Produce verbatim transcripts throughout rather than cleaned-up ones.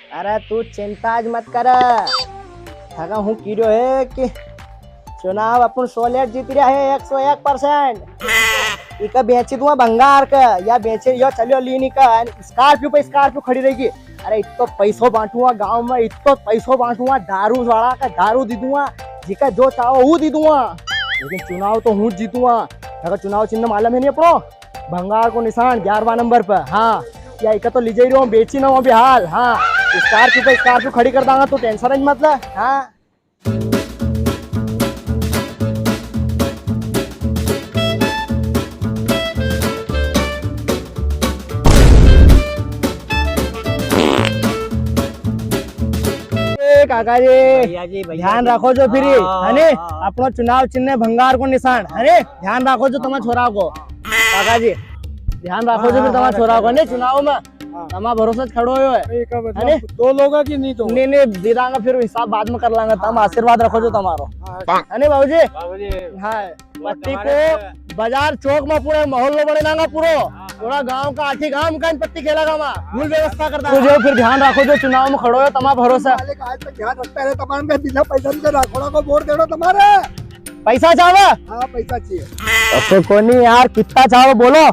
अरे तू चिंता ज मत कर। थाका हूँ की रियो है कि चुनाव अपन solid जीत रिया है, एक सौ एक percent। इका बेची दूंगा भंगार का, या बेचे यो चलियो लीनी का, Scorpio पे Scorpio खड़ी रहेगी। अरे इत्तो पैसो बांटूंगा गांव में, इत्तो पैसो बांटूंगा, दारू वाला का दारू दे दूंगा, जिका जो चाहो वो दे दूंगा, लेकिन चुनाव तो हूँ जीतूंगा। थाका चुनाव चिन्ह मालूम है नी अपनो? भंगार को निशान ग्यारहवाँ नंबर पर। हाँ, या इका तो ली जाई रियो हूँ, बेची ना हूँ अभी हाल। हाँ, Scorpio पे Scorpio खड़ी कर दांगा, तू tension ज मत ले। हाँ। ए काका जी, भैया जी, भैया ध्यान जी। राखो जो फिर, हाँ, है ने? हाँ, हाँ। अपनो चुनाव चिन्ह भंगार को निशान, है ने? ध्यान राखो जो तमारा छोरा को। काका जी, ध्यान राखो जो फिर हाँ, तमारा हाँ, छोरा को, रखो, ने? रखो। चुनाव में हाँ। तमारा भरोसा ज खड़ो होयो है। नहीं, का मतलब, है ने? दो लोगा की नहीं तो। नहीं, नहीं, दे दांगा, फिर हिसाब बाद में कर लांगा। तम हाँ। आशीर्वाद रखो जो तमारो। हाँ। है ने बाबूजी? बाबूजी। हाँ। पत्ती को बाजार चौक में पूरे मोहल्लो बने दांगा पूरो। हाँ। पूरा गांव का आठी गांव का पत्ती खेलेगा मां। हाँ। फुल व्यवस्था कर दांगा। तो जो फिर ध्यान राखो जो चुनाव में खड़ो है, तमारा भरोसा। मालिक आज तक ध्यान रखता है, तमाम का बिना पैसा के राखोड़ा को वोट देना तमारे। पैसा चावे? हाँ, पैसा चाहिए। अब तो कोनी यार, कितना चावे बोलो।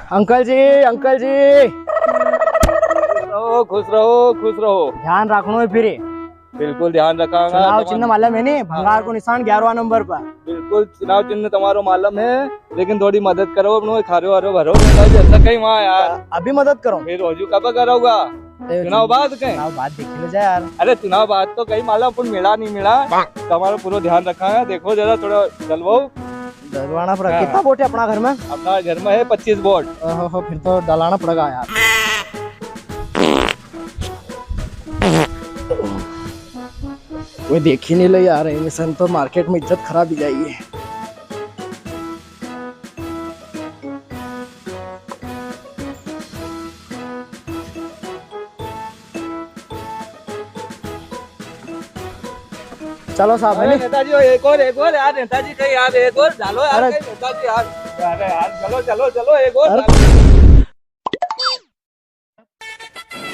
अंकल जी, अंकल जी। खुश रहो, खुश रहो, खुश रहो। ध्यान राखणो है फिर। बिल्कुल ध्यान रखांगा। चुनाव चिन्ह मालूम है नी? भंगार को निशान ग्यारहवाँ नंबर पर। बिल्कुल, चुनाव चिन्ह तमारो मालूम है, लेकिन थोड़ी मदद करो, अपनो खारो वारो भरो, नेताजी, ऐसा कहीं वहाँ यार। अभी मदद करो। फिर रोजू कब करोगा? चुनाव बाद कहीं? चुनाव बाद देख लो जा यार। अरे, चुनाव बाद तो कहीं मालूम, अपन मिला नहीं मिला। तमारो पूरो ध्यान रखा है, देखो जरा थोड़ा डलवाओ। डलवाना पड़ेगा। हाँ। कितना वोट है अपना घर में? अपना घर में है पच्चीस वोट। ओहो, फिर तो डलाना पड़ेगा यार। कोई देखी नी ले यार, इनसे तो मार्केट में इज्जत खराब ही जाएगी। चलो साहब, है अरे नी? नेताजी, एक और, एक और यार, नेताजी कहीं यार, एक और डालो यार, अरे कहीं नेताजी यार, अरे यार, चलो, चलो, चलो, एक और अरे डालो।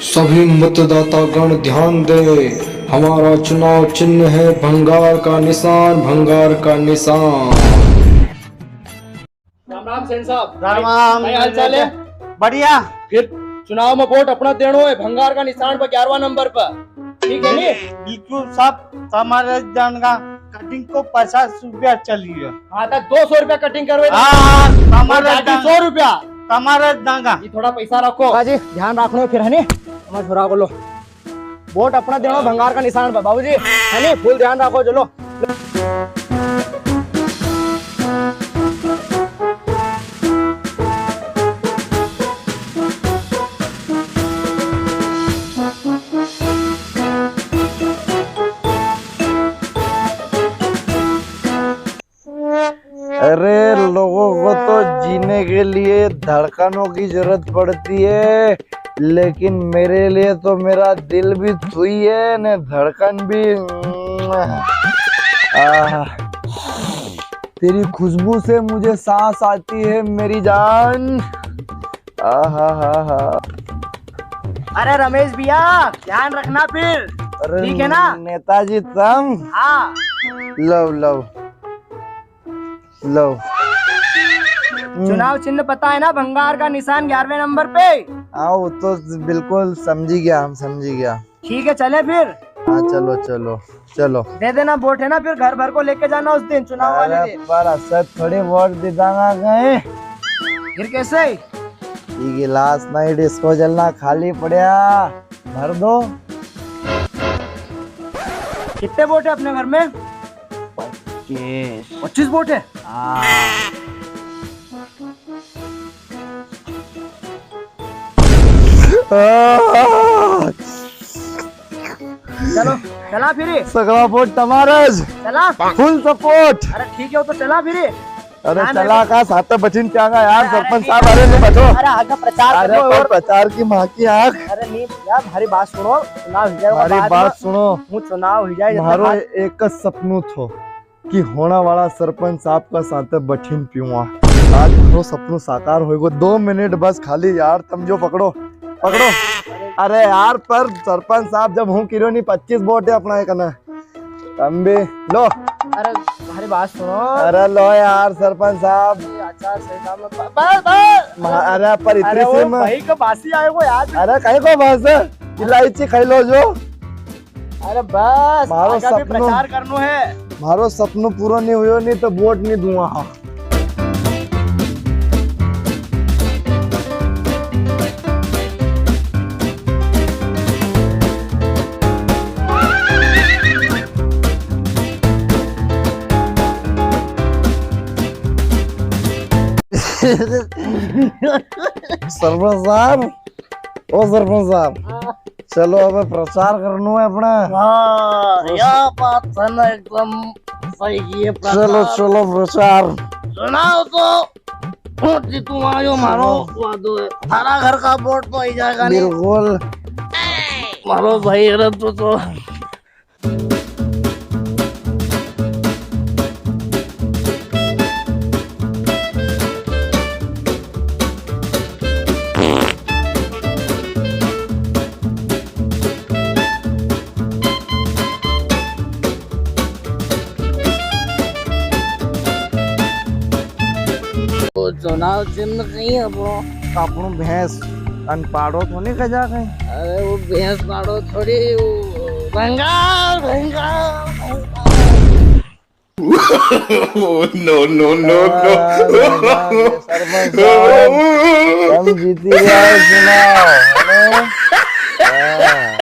सभी मतदाता गण ध्यान दे, हमारा चुनाव चिन्ह है भंगार का निशान, भंगार का निशान। राम राम सेन साहब। राम राम। भाई, हाल चाल है? बढ़िया। फिर चुनाव में वोट अपना देणो है भंगार का निशान पर, ग्यारहवाँ नंबर पर, ठीक है नी? बिल्कुल साहब, तमारे जान का कटिंग को पचास रुपया चलिए। हाँ, तो दो सौ रुपया कटिंग करवे। हाँ, हाँ, तमारे और बाकी जान-, सौ रुपया। तमारे जान का। ये थोड़ा पैसा रखो। बाजी, ध्यान रखणो फिर, है नी? हमारे छोरा को लो। वोट अपना देणो भंगार का निशान पर, बाबूजी, है नी? फुल ध्यान रखो, चलो। अरे, लोगों को तो जीने के लिए धड़कनों की जरूरत पड़ती है, लेकिन मेरे लिए तो मेरा दिल भी तू ही है ने धड़कन भी। आह, तेरी खुशबू से मुझे सांस आती है मेरी जान। आहा हा हा। अरे रमेश भैया, ध्यान रखना फिर, अरे ठीक है ना? नेताजी तम। हाँ। लो, लो, लो। चुनाव चिन्ह पता है ना, भंगार का निशान ग्यारहवें नंबर पे। हाँ, वो तो बिल्कुल समझी गया, हम समझी गया। ठीक है, चले फिर। हाँ, चलो, चलो, चलो। दे देना वोट, है ना, फिर घर भर को लेके जाना उस दिन चुनाव वाले अरे दिन। पर असत थोड़ी वोट दे दांगा कहीं। फिर कैसे? ये गिलास नहीं, डिस्पोजल ना खाली पड़या, भर दो। कितने वोट है अपने घर में? पच्चीस। पच्चीस वोट है? हाँ। चलो, चला फिर। सगला वोट तमारा ज। चला। Full support। अरे ठीक है, वो तो चला फिर। अरे ना, ना, चला ना। का साथ बठीन क्या गा यार, अरे सरपंच नहीं, साहब, अरे नहीं बैठो। अरे आगे प्रचार अरे करनो पर और प्रचार की माँ की आँख। अरे नहीं यार, हमारी बात सुनो, चुनाव हो जाएगा हमारी बाद बात में। सुनो। हूँ चुनाव हो जाए जब म्हारो तक एक सपनो थो कि होना वाला सरपंच साहब का साथ बठीन पीऊंगा। आज म्हारो सपनो साकार होएगो। दो मिनट बस खाली यार, तम जो पकड़ो, पकड़ो। अरे यार, पर सरपंच साहब जब हूँ किरो नहीं, पच्चीस वोट है अपना एक ना। तम भी लो। अरे, हमारी बात सुनो। अरे लो यार सरपंच साहब। आचार संहिता में ब-, बस, बस। महा-, अरे पर अरे इतनी वो सी में भाई का बासी आएगो यार। अरे कहीं को बस, इलायची खाई लो जो। अरे बस, म्हारो आगे भी सपनो, प्रचार करनो है। म्हारो सपनो पूरो नहीं हुयो, नहीं तो वोट नहीं दूंगा। हाँ। सरपंच साहब, ओ सरपंच साहब, हाँ। चलो, अबे प्रचार करनो है अपना। हाँ, प्रचार। या बात है ना, एकदम सही की है प्रचार। चलो, चलो, प्रचार। सुनाओ तो, हूँ जीतू आयो, म्हारो वादो है। थारा घर का वोट तो आई जाएगा नहीं। बिल्कुल। म्हारो भाई, अरे तू तो वो चुनाव चिन्ह कहीं है वो? अपनो भैंस अन पाड़ो तो नहीं खजा कहीं? अरे वो भैंस पाड़ो थोड़ी, वो भंगार, भंगार, भंगार। Oh, no, no, no, no। आ, सरपंच साहब, हम जीती गया है चुनाव, है ना?